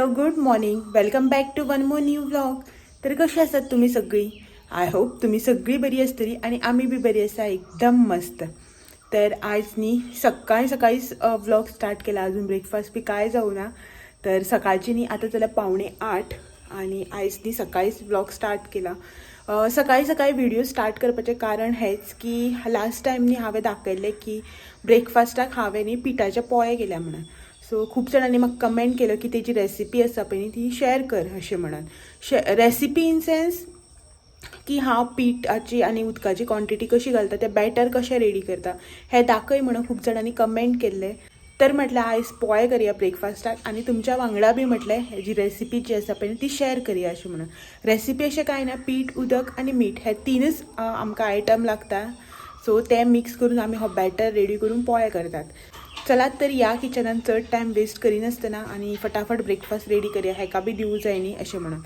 Hello, good morning, welcome back to one more new vlog. तर कशी आसात तुम्ही सगळी? I hope तुम्ही सगळी बरी आसतली आणि आमी बी बरी आसा, एकदम मस्त. तर आज न्ही सकाळी सकाळीच व्लॉग स्टार्ट केला, अजून ब्रेकफास्ट बी काय जाऊ ना. तर सकाळची न्ही आता जाल्यार 7:45 आणि आयज न्ही सकाळीच व्लॉग स्टार्ट केला. सकाळी सकाळी व्हिडिओ स्टार्ट करपाचें कारण हेंच की लास्ट टायम न्ही हांवें दाखयल्लें की ब्रेकफास्टाक हांवें न्ही पिठाचे पोळे केल्या म्हणून. सो खूब जाणांनी म्हाका कमेंट केलो की तेजी रेसिपी आसा पळय न्ही ती शेअर कर अशें म्हणून. रेसिपी इन सेन्स की हांव पिठाची आनी उदकाची क्वॉन्टिटी कशी घालता, तें बॅटर कशें रेडी करता हें दाखय म्हणून खूब जाणांनी कमेंट केल्लें. तर म्हटलें आयज पोळे करया ब्रेकफास्टाक आनी तुमच्या वांगडा बी म्हटलें हेजी रेसिपी जी आसा पळय ती शेअर करया अशें म्हणून. रेसिपी अशें कांय ना, पीठ, उदक आनी मीठ हे तीनच आमकां आयटम लागता. सो ते मिक्स करून आमी हो बॅटर रेडी करून पोळे करतात. चलात तर ह्या किचनान चड टायम वेस्ट करिनासतना आनी फटाफट ब्रेकफास्ट रेडी करया, हेका बी दिवं जाय न्ही अशें म्हणून.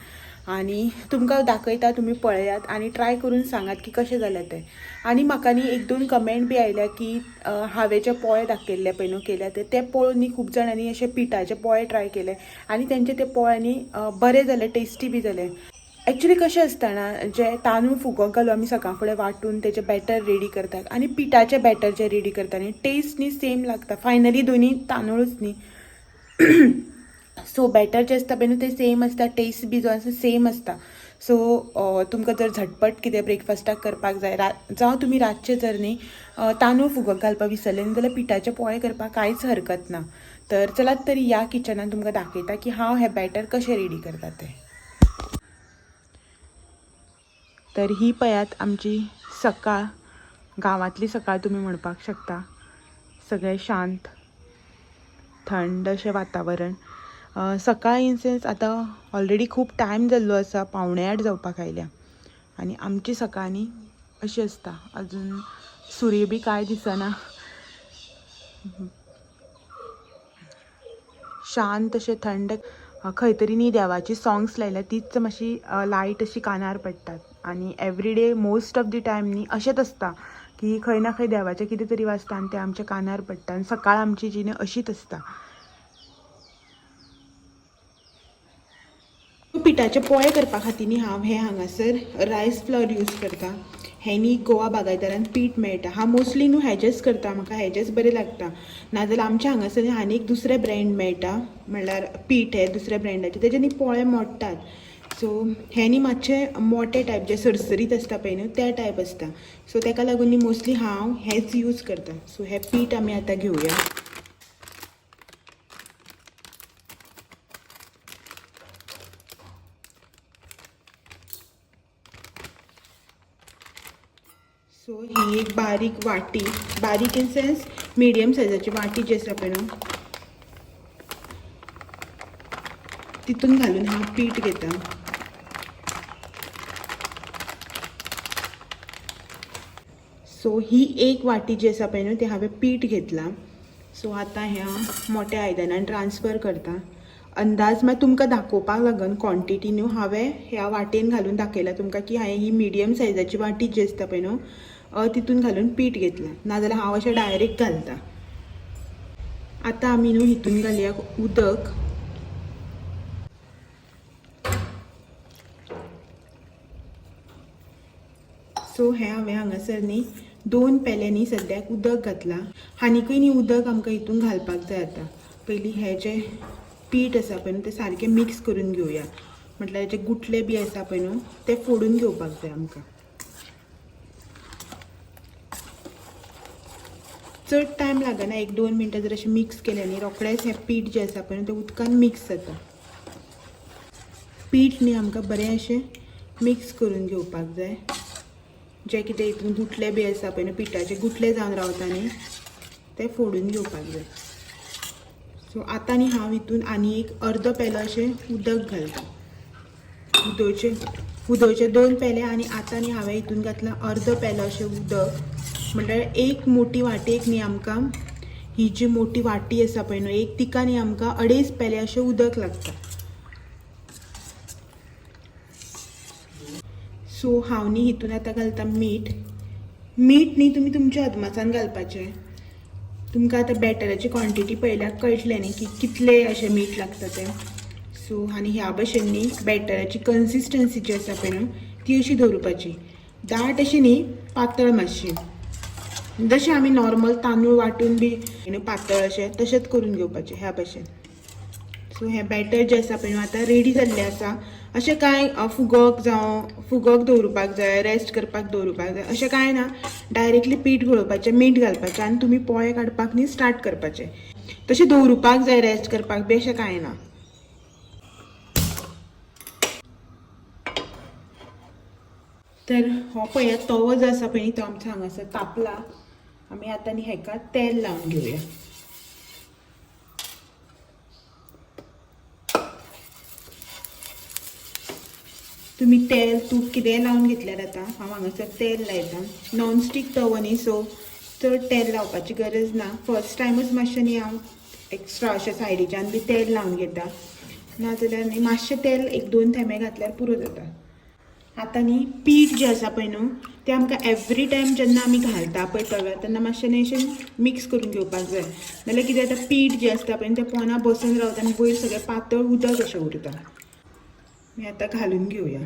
आनी तुमकां दाखयता, तुमी पळयात आनी ट्राय करून सांगात की कशें जालें तें. आनी म्हाका न्ही एक दोन कमेंट बी आयल्या की हांवें जे पोळे दाखयल्ले पळय न्हू केल्या ते पळोवन न्ही खूब जाणांनी अशे पिठाचे पोळे ट्राय केले आनी तेंचे ते पोळे न्ही बरे जाले, टेस्टी बी जाले. एक्चुली कशें आसता ना, जे तांदूळ फुगोवंक घालून आमी सकाळ फुडें वांटून तेजें बॅटर रेडी करतात आनी पिठाचें बॅटर जें रेडी करता न्ही टेस्ट न्ही सेम लागता. फायनली दोनी तांदूळच न्ही, सो बॅटर जें आसता पळय न्हू तें सेम आसता, टेस्ट बी जो आसा सेम आसता. सो तुमकां जर झटपट कितें ब्रेकफास्टाक करपाक जाय, जावं तुमी रातचें जर न्ही तांदूळ फुगोवंक घालपाक विसरले न्ही जाल्यार पिठाचे पोळे करपाक कांयच हरकत ना. तर चलात तर ह्या किचनान तुमकां दाखयता की हांव हें बॅटर कशें रेडी करता तें. तर ही पळयात आमची सकाळ, गांवांतली सकाळ तुमी म्हणपाक शकता. सगळें शांत थंड अशें वातावरण. सकाळ इन सेन्स आतां ऑलरेडी खूब टायम जाल्लो आसा, 7:45 जावपाक आयल्या आनी आमची सकाळ न्ही अशी आसता, अजून सूर्य बी कांय दिसना, शांत अशें थंड. खंय तरी न्ही देवाची सॉंग्स लायल्या तीच मातशी लायट अशी कानार पडटात. आनी everyday most of the time न्ही अशेंच आसता की खंय ना खंय देवाचें कितें तरी वाजता आनी तें आमच्या कानार पडटा आनी सकाळ आमची जी न्ही अशीच आसता. पिठाचे पोळे करपा खातीर न्ही हांव हें हांगासर रायस फ्लॉर यूज करता. हें न्ही गोवा बागायदारान पीठ मेळटा. हांव मोस्टली न्हू हेजेच करता, म्हाका हेजेच बरें लागता. नाजाल्यार आमच्या हांगासर न्ही आनी एक दुसरें ब्रँड मेळटा, म्हणल्यार पीठ हें दुसऱ्या ब्रँडाचें, तेजे न्ही पोळे मोडटात. सो हें न्ही मातशें मोटे टायप जे सरसरीत आसता पळय न्हू त्या टायप आसता. सो तेका लागून न्ही मोस्टली हांव हेंच यूज करता. सो हें पीठ आमी आतां घेवया. सो ही एक बारीक वाटी, बारीक इन सेन्स मिडियम सायजाची वाटी जी आसा पळय न्हू तितून घालून हांव पीठ घेता. सो ही एक वाटी जी आसा पळय न्हू ती हांवें पीठ घेतलां. सो आतां ह्या मोठ्या आयदनान ट्रान्सफर करता. अंदाज मागीर तुमकां दाखोवपाक लागून क्वॉन्टिटी न्हू हांवें ह्या वाटेन घालून दाखयला तुमकां की हांवें ही मिडियम सायजाची वाटी जी आसता पळय न्हू तितून घालून पीठ घेतलां, नाजाल्यार हांव अशें डायरेक्ट घालता. आतां आमी न्हू हितून घालया उदक. सो हें हांवें हांगासर न्ही 2 पेल्यांनी सद्याक उदक घातलां. आनीकय न्ही उदक आमकां हितून घालपाक जाय. आतां पयलीं हें जें पीठ आसा पळय न्हू तें सारकें मिक्स करून घेवया, म्हटल्यार जे गुटले बी आसा पळय न्हू ते फोडून घेवपाक जाय आमकां. चड टायम लागना, 1-2 मिनटां जर अशें मिक्स केलें न्ही रोखडेंच हें पीठ जें आसा पळय न्हू तें उदकान मिक्स जाता. पीठ न्ही आमकां बरें अशें मिक्स करून घेवपाक जाय. जे कितें हितून गुटले बी आसा पळय न्हू पिठाचे गुटले जावन रावता न्ही ते फोडून घेवपाक जाय. सो आतां न्ही हांव हितून आनी एक अर्दो पेलो अशें उदक घालता. उदवचे 2 पेले आनी आतां न्ही हांवें हितून घातलां अर्दो पेलो अशें उदक. म्हणल्यार एक मोठी वाटेक न्ही आमकां ही जी मोठी वाटी आसा पळय न्हू एक, तिका न्ही आमकां 2.5 पेले अशें उदक लागता. सो हांव न्ही हितून आतां घालता मीठ. मीठ न्ही तुमी तुमच्या अदमासान घालपाचें. तुमकां आतां बॅटराची क्वॉन्टिटी पळयल्यार कळटलें न्ही की कितलें अशें मीठ लागता तें. सो आनी ह्या भशेन न्ही बॅटराची कन्सिस्टन्सी जी आसा पळय न्हू ती अशी दवरुपाची, दाट अशी न्ही, पातळ मातशी, जशें आमी नॉर्मल तांदूळ वांटून बी न्हू पातळ अशें तशेंच करून घेवपाचें ह्या भशेन. सो हें बॅटर जें आसा पळय न्हू आतां रेडी जाल्लें आसा. अशें कांय फुगोक जावं फुगोक दवरुपाक जाय, रेस्ट करपाक दवरुपाक जाय अशें कांय ना. डायरेक्टली पीठ घोळोवपाचें, मीठ घालपाचें आनी तुमी पोळे काडपाक न्ही स्टार्ट करपाचें. तशें दवरुपाक जाय रेस्ट करपाक बी अशें कांय ना. तर हो पळयात तवो जो आसा पळय तो आमचो हांगासर तापला. आमी आतां न्ही हेका तेल लावन घेवया. तुमी तेल तूप कितेंय लावन घेतल्यार जाता. हांव हांगासर तेल लायता. नॉनस्टीक तवो न्ही, सो चड तेल लावपाची गरज ना. फर्स्ट टायमूच मातशें न्ही हांव एक्स्ट्रा अशें सायडीच्यान बी तेल लावन घेता, नाजाल्यार न्ही मातशें तेल 1-2 थेंबे घातल्यार पुरो जाता. आतां न्ही पीठ जें आसा पळय न्हू तें आमकां एवरी टायम जेन्ना आमी घालता पळय तव्यार तेन्ना मातशें न्ही अशें मिक्स करून घेवपाक जाय, नाल्यार कितें जाता पीठ जें आसता पळय तें पोना बसून रावता आनी वयर सगळें पातळ उदक अशें उरता. आमी आतां घालून घेवया.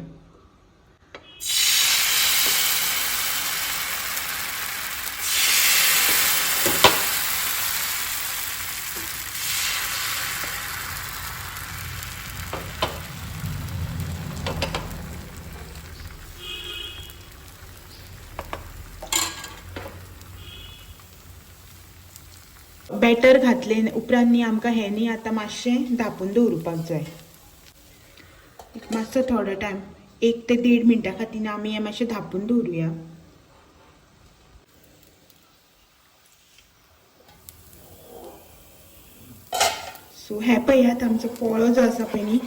बॅटर घातले उपरांत न्ही आमकां हें न्ही आतां मातशें धांपून दवरुपाक जाय एक मातसो थोडो टायम, 1 ते 1.5 मिनटां खातीर आमी हें मातशें धांपून दवरुया. सो हें पळयात आमचो पोळो जो आसा पळय न्ही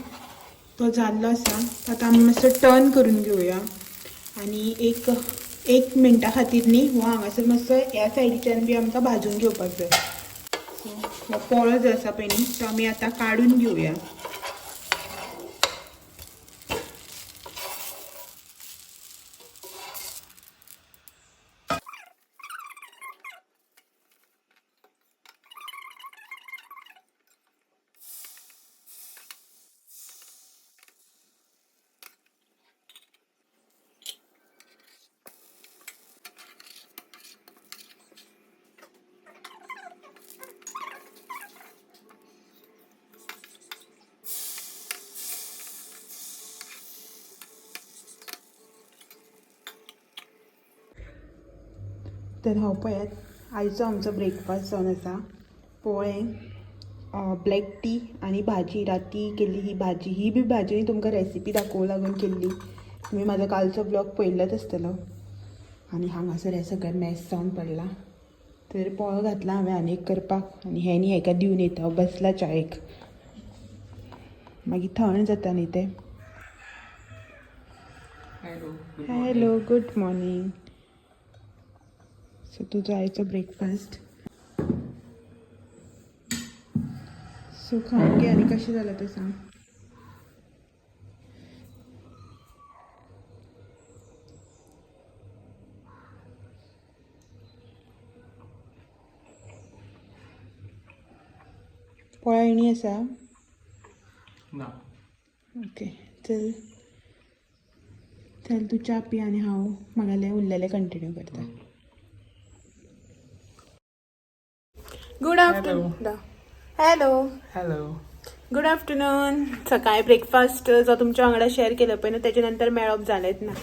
तो जाल्लो आसा. तो आतां आमी मातसो टर्न करून घेवया आनी एक मिनटा खातीर न्ही हो हांगासर मातसो ह्या सायडीच्यान बी आमकां भाजून घेवपाक जाय. सो हो पोळो जो आसा पळय न्ही तो आमी आतां काडून घेवया. तर हो पळयात आयचो आमचो ब्रेकफास्ट जावन आसा पोळे, ब्लॅक टी आनी भाजी. राती केल्ली ही भाजी, ही बी भाजी तुमकां रेसिपी दाखोवंक लागून केल्ली. तुमी म्हाजो कालचो ब्लॉग पळयल्लोच आसतलो. आनी हांगासर हें सगळें मॅस जावन पडलां. तर पोळो घातला हांवें आनी एक करपाक आनी हें न्ही हेका दिवन येता. हांव बसला चायेक, मागीर थंड जाता न्ही तें. Hello, good morning. सो तुजो आयचो ब्रेकफास्ट सो खावन घे आनी कशें जालां तें सांग. पोळ्या आसा ना? ओके, चल चल तूं च्या पी आनी हांव म्हागेलें उरलेलें कंटिन्यू करता. Good afternoon. Hello. Hello. Good afternoon. सकाळी ब्रेकफास्ट जो तुमच्या वांगडा शेअर केलो पळय न्हू तेच्या नंतर मेळप जालेंच ना.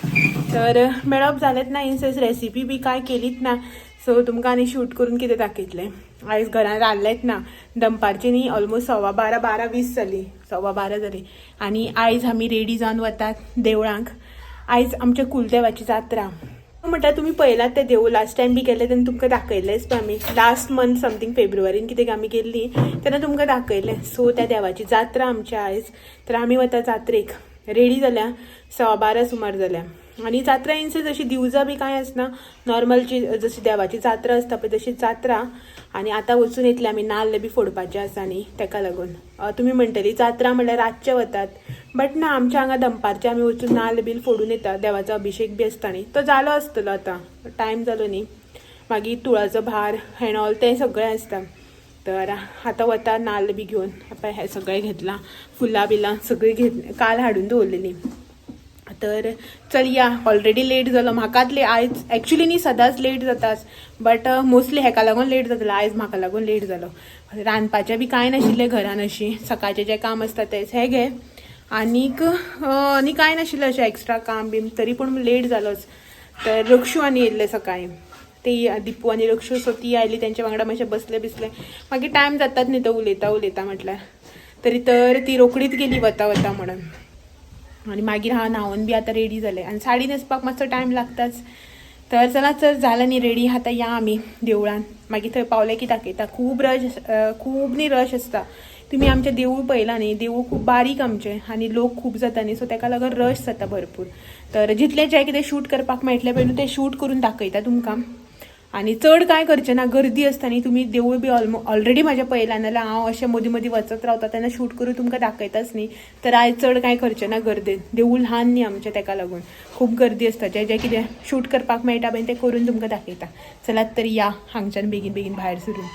तर मेळप जालेंच ना इन सेन्स रेसिपी बी कांय केलीच ना. सो तुमकां आनी शूट करून कितें दाखयतलें. आयज घरान रांदलेंच ना. दनपारची न्ही ऑलमोस्ट 12:15, 12:20 जाली, 12:15 जाली. आनी आयज आमी रेडी जावन वतात देवळांक. आयज आमच्या कुलदेवाची जात्रा. म्हणटा तुमी पळयलात तें देवूळ, लास्ट टायम बी गेल्ले तेन्ना तुमकां दाखयल्लेंच पळय आमी. लास्ट मंथ समथींग फेब्रुवारीन कितें आमी गेल्ली तेन्ना तुमकां दाखयलें. सो त्या देवाची जात्रा आमच्या आयज. तर आमी वता जात्रेक. रेडी जाल्या 12:15 सुमार जाल्या. आनी जात्रा इनसे जशी दिवजां बी कांय आसना, नॉर्मल जी जशी देवाची जात्रा आसता पळय तशी जात्रा. आनी आतां वचून येतले आमी, नाल्ल बी फोडपाचे आसा न्ही तेका लागून. तुमी म्हणटली जात्रा म्हणल्यार रातचे वतात, बट ना, आमच्या हांगा दनपारचे आमी वचून नाल्ल बीन फोडून येता. देवाचो अभिशेक बी आसता न्ही, तो जालो आसतलो आतां, टायम जालो न्ही. मागीर तुळाचो भार एंड ऑल तें सगळें आसता. तर आतां वता नाल्ल बी घेवन, पळय हें सगळें घेतलां, फुलां बिलां सगळीं घेत काल हाडून दवरलेलीं. तर चल या, ऑलरेडी लेट जालो म्हाकाच. आयज एक्चुली न्ही, सदांच लेट जाताच, बट मोस्टली हेका लागून लेट जातलो. आयज म्हाका लागून लेट जालो. रांदपाचें बी कांय नाशिल्लें घरान, अशी सकाळचें जें काम आसता तेंच हें घे आनीक आनी कांय नाशिल्लें अशें एक्स्ट्रा काम बीन, तरी पूण लेट जालोच. तर रक्षू आनी येयल्ले सकाळीं, ती दिपू आनी रक्षू, सो ती आयली, तेंच्या वांगडा मातशें बसलें बिसलें, मागीर टायम जातात न्ही तो उलयता उलयता म्हटल्यार. तरी तर ती रोखडीच गेली वता वता म्हणून. आनी मागीर हांव न्हांवन बी आतां रेडी जालें आनी साडी न्हेसपाक मातसो टायम लागताच. तर चला, चल जालें न्ही रेडी, आतां या आमी देवळान. मागीर थंय पावले की दाखयता. खूब रश, खूब न्ही रश आसता. तुमी आमचें देवूळ पळयलां न्ही, देवूळ खूब बारीक आमचें आनी लोक खूब जाता न्ही, सो ताका लागून रश जाता भरपूर. तर जितलें जें कितें शूट करपाक मेळटलें पळय न्हू, तें शूट करून दाखयता तुमकां आनी चड कांय करचें ना. गर्दी आसता न्ही. तुमी देवूळ बी ऑलरेडी म्हाजें पळयलां, नाल्यार हांव अशें मदीं मदीं वचत रावता तेन्ना शूट करून तुमकां दाखयताच न्ही. तर आयज चड कांय करचें ना. गर्देन देवूळ ल्हान न्ही आमचें, ताका लागून खूब गर्दी आसता. जें जें कितें शूट करपाक मेळटा पळय तें करून तुमकां दाखयता. चलात तर या हांगच्यान बेगीन बेगीन भायर सरून.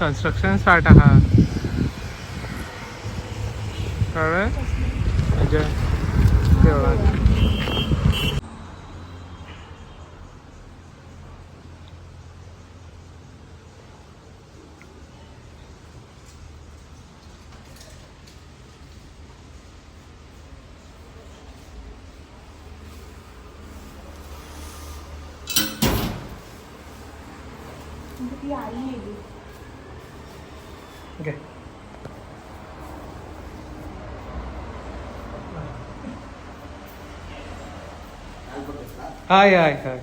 कन्स्ट्रक्शन स्टार्ट आहा, कळ्ळें? म्हणजे देवळान. ती आई येयली. ओके. हय हय हय.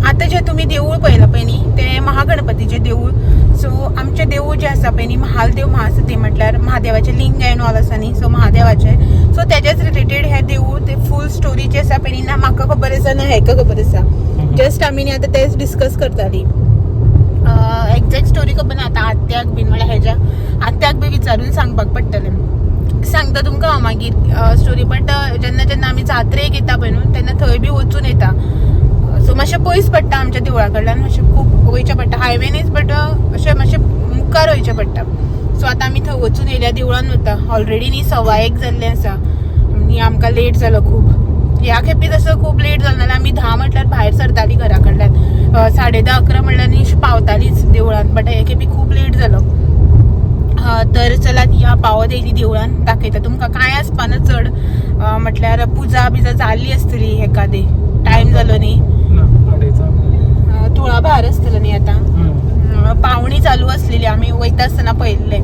आतां जें तुमी देवूळ पळयलां पळय न्ही, तें महागणपतीचें देवूळ. सो आमचें देवूळ जें आसा पळय न्ही, महालदेव महासती, म्हटल्यार महादेवाचें लिंग एंड ऑल आसा न्ही, सो महादेवाचें, सो तेजेच रिलेटेड हें देवूळ. ते फूल स्टोरी जी आसा पळय न्ही, ना म्हाका खबर आसा ना हेका खबर आसा. जस्ट आमी न्ही आतां तेच डिस्कस करताली. एग्जॅक्ट स्टोरी खबर ना. आतां आत्याक बीन, म्हळ्यार हेज्या आत्याक बी विचारून सांगपाक पडटलें. सांगता तुमकां हांव मागीर स्टोरी. बट जेन्ना जेन्ना आमी जात्रेक येता पळय न्हू, तेन्ना थंय बी वचून येता. सो मातशें पयस पडटा आमच्या देवळा कडल्यान, मातशें खूब वयचें पडटा हायवेनीच, बट अशें मातशें मुखार वयचें पडटा. सो आतां आमी थंय वचून येयल्या, देवळान वता. ऑलरेडी न्ही 1:15 जाल्लें आसा आनी आमकां लेट जालो खूब. ह्या खेपे तसो खूब लेट जालो, नाल्यार आमी 10 म्हटल्यार भायर सरतालीं घरा कडल्यान, 10:30 11 म्हटल्यार न्ही पावतालीच देवळान, बट हे खेपे खूब लेट जालो. तर चलात या, पावत येयली देवळान, दाखयता तुमकां. कांय आसपाना चड, म्हटल्यार पुजा बिजा जाल्ली आसतली एकादी, टायम जालो न्ही. ना, अडेचा. तुळाभार आसतलो न्ही आतां. पावणी चालू आसलेली आमी वयता आसतना पळयल्लें.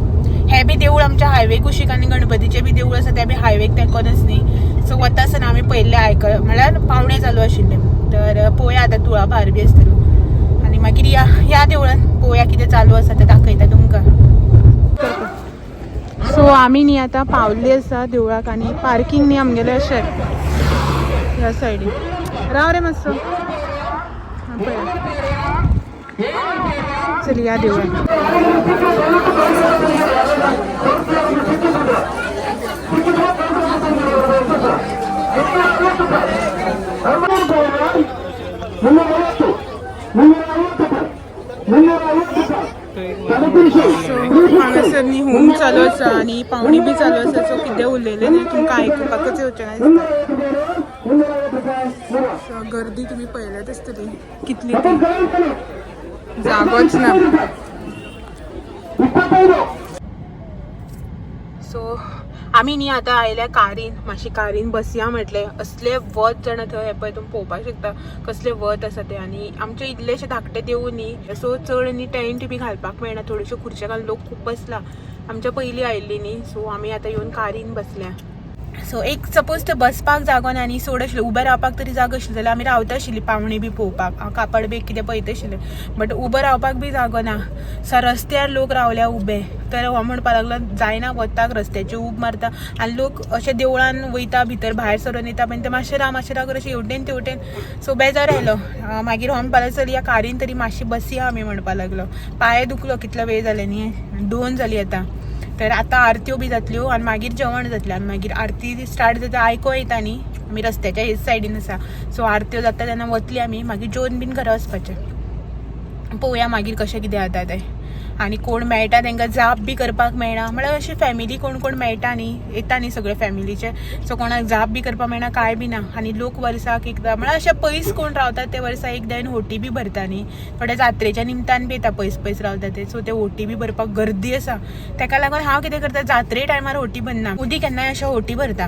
हें बी देवूळ आमच्या हायवे कुशीक आनी गणपतीचें बी देवूळ आसा तें बी हायवेक तेंकोनच न्ही. सो वता आसतना आमी पळयल्लें, आयक म्हळ्यार पावणे चालू आशिल्ले. तर पळोवया आतां तुळाभार बी आसतलो आनी मागीर या ह्या देवळान पळोवया कितें चालू आसा तें, दाखयता तुमकां. सो आमी न्ही आतां पावल्ली आसा देवळाक आनी पार्कींग न्ही आमगेलें अशें ह्या सायडीन. राव रे मातसो. हा, पळय, चल या देवळान. सो हांगासर न्ही होम चालू आसा आनी पावणी बी चालू आसा. सो कितें उलयलें न्ही तुमकां आयकुपाकच येवचें ना दिसता. सो गर्दी तुमी पळयल्यात आसतली कितली ती, जागोच ना. सो आमी न्ही आतां आयल्या कारीन, मातशी कारीन बसया म्हटलें. असले वत जाणा थंय, हें पळय तुमी पळोवपाक शकता कसलें वत आसा तें. आनी आमचें इल्लेशें धाकटें देवूळ न्ही, सो चड न्ही टेंट बी घालपाक मेळना. थोड्योश्यो खुर्च्यो घालून लोक खूब बसला. आमच्या पयलीं आयिल्ली न्ही, सो आमी आतां येवन कारीन बसल्या. सो एक सपोज ते बसपाक जागो ना न्ही, सोड आशिल्लें, उबें रावपाक तरी जागो आशिल्लो जाल्यार आमी रावता आशिल्ली पावणी बी पळोवपाक, कापड बी कितें पळयता आशिल्लें, बट उबो रावपाक बी जागो ना. सो रस्त्यार लोक रावल्या उबे. तर हो म्हणपाक लागलो जायना वताक रस्त्याचेर उब मारता आनी लोक अशे देवळान वयता भितर भायर सरून येता पण ते मातशें राव मातशें राव करून अशें हेवटेन तेवटेन. सो बेजार आयलो. मागीर हो म्हणपाक लागलो चल या कारीन तरी मातशी बसया आमी म्हणपाक लागलो. पांय दुखलो, कितलो वेळ जाले न्ही, 2 जाली आतां. तर आतां आरत्यो बी जातल्यो आनी मागीर जेवण जातलें आनी मागीर आरती स्टार्ट जाता आयको येता न्ही, आमी रस्त्याच्या हेच सायडीन आसा. सो आरत्यो जाता तेन्ना वतली आमी, मागीर जेवन बीन घरा वचपाचें. पळोवया मागीर कशें कितें जाता तें. आनी कोण मेळटा तांकां जाप बी करपाक मेळना, म्हळ्यार अशें फॅमिली कोण कोण मेळटा न्ही, येता न्ही सगळे फॅमिलीचे, सो कोणाक जाप बी करपाक मेळना, कांय बी ना. आनी लोक वर्साक एकदां म्हळ्यार अशें पयस कोण रावतात ते वर्सा एकदां येवन होटी बी भरता न्ही, थोडे जात्रेच्या निमतान बी येता पयस पयस रावता ते. सो ते होटी बी भरपाक गर्दी आसा, ताका लागून हांव कितें करता जात्रे टायमार होटी भरना, मदीं केन्नाय अशें होटी भरता.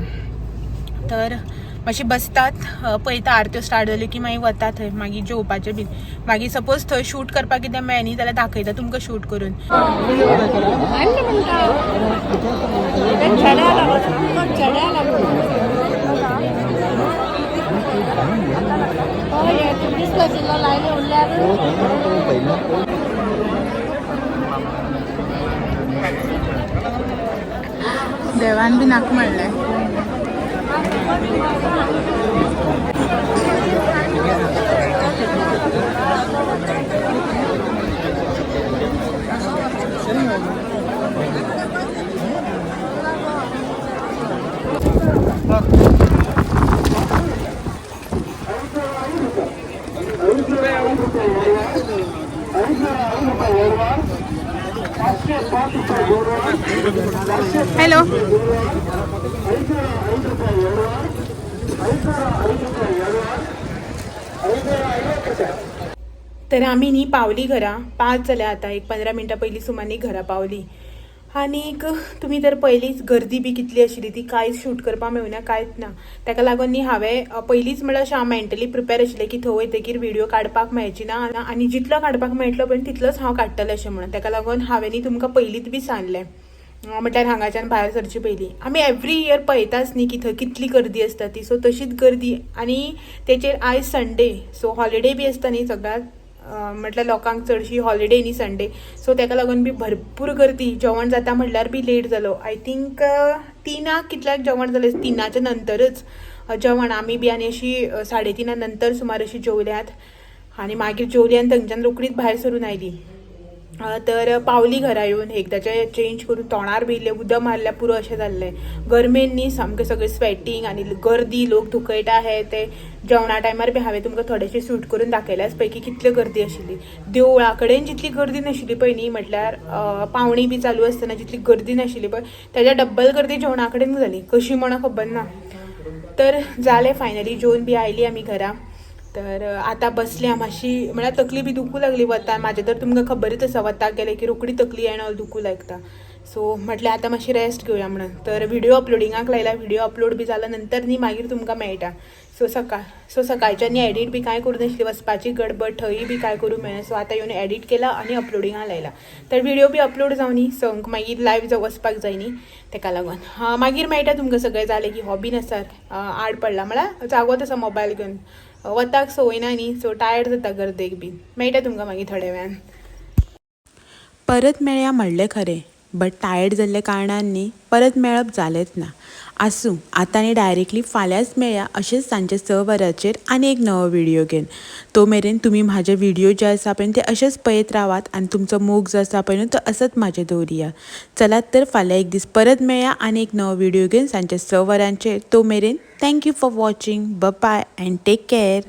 तर मातशी बसतात, पळयता आरत्यो स्टार्ट जाल्यो की मागीर वता थंय, मागीर जेवपाचें बीन. मागीर सपोज थंय शूट करपाक कितें मेळ्ळें न्ही जाल्यार दाखयता तुमकां शूट करून. देवान बी नाका म्हणलें. हॅलो, तर आमी न्ही पावली घरा, 5 जाल्या आतां, एक 15 मिनटां पयलीं सुमार न्ही घरा पावली. आनीक तुमी तर पयलींच गर्दी बी कितली आशिल्ली ती कांयच शूट करपाक मेळुना, कांयच ना. ताका लागून न्ही हांवें पयलींच म्हळ्यार अशें हांव मेंटली प्रिपेर आशिल्लें की थंय वयतकीर व्हिडियो काडपाक मेळची ना आनी जितलो काडपाक मेळटलो पळय तितलोच हांव काडटलें अशें म्हणून. ताका लागून हांवें न्ही तुमकां पयलींच बी सांगलें, म्हटल्यार हांगाच्यान भायर सरचे पयलीं. आमी एवरी इयर पळयताच न्ही की थंय कितली गर्दी आसता ती, सो तशीच गर्दी. आनी तेचेर आयज संडे, सो हॉलिडे बी आसता न्ही सगळ्याक, म्हटल्यार लोकांक चडशी हॉलिडे न्ही संडे, सो ताका लागून बी भरपूर गर्दी. जेवण जाता म्हटल्यार बी लेट जालो, I think 3 कितल्याक जेवण जालें, 3च्या नंतरच जेवण आमी बी आनी अशी 3:30 नंतर सुमार अशी जेवल्यात. आनी मागीर जेवली आनी थंयच्यान रोखडीच भायर सरून आयली. तर पावली घरा येवन एकदाचें चेंज करून तोंडार बी इल्लें उदक मारल्यार पुरो अशें जाल्लें. गरमेन न्ही सामकें सगळें स्वेटींग आनी गर्दी, लोक थुकयता हे ते. जेवणा टायमार बी हांवें तुमकां थोडेशें शूट करून दाखयल्याच पळय की कितली गर्दी आशिल्ली. देवळा कडेन जितली गर्दी नाशिल्ली पळय न्ही, म्हटल्यार पावणी बी चालू आसतना जितली गर्दी नाशिल्ली पळय तेज्या डब्बल गर्दी जेवणा कडेन जाली, कशी म्हणून खबर ना. तर जालें फायनली जेवन बी आयली आमी घरा. तर आतां बसल्या मातशी, म्हळ्यार तकली बी दुखूं लागली वतान. म्हाजें तर तुमकां खबरच आसा, वताक गेलें की रोखडी तकली एंड ऑल दुखूं लागता. सो म्हटलें आतां मातशी रेस्ट घेवया म्हणून. तर व्हिडिओ अपलोडिंगाक लायला, व्हिडिओ अपलोड बी जाल्या नंतर न्ही मागीर तुमकां मेळटा. सो सकाळच्या न्ही एडिट बी कांय करूं नासली, वचपाची गडबड, थंय बी कांय करूं मेळना. सो आतां येवन एडिट केला आनी अपलोडिंगाक लायला. तर व्हिडिओ बी अपलोड जावं न्ही संक मागीर लायव्ह वचपाक जाय न्ही, तेका लागून. मागीर मेळटा तुमकां सगळें जालें की. हो बी आसा आड पडला, म्हळ्यार जागोच आसा मोबायल घेवन, वताक संवय ना न्ही, सो टायर्ड जाता गर्देक बी. मेळटा तुमकां मागीर थोड्या वेळान. परत मेळया म्हणलें खरें, बट टायर्ड जाल्ल्या कारणान न्ही परत मेळप जालेंच ना. आसूं, आतां न्ही डायरेक्टली फाल्यांच मेळया अशेंच सांजचे 6 वरांचेर आनी एक नवो व्हिडियो घेवन. तो मेरेन तुमी म्हाजे व्हिडियो जे आसा पळय ते अशेंच पळयत रावात आनी तुमचो मोग जो आसा पळय न्हू तो असोच म्हाजेर दवरिया. चलात तर फाल्यां एक दीस परत मेळया आनी एक नवो व्हिडियो घेवन सांजचे 6 वरांचेर. तो मेरेन thank you for watching, bye and take care.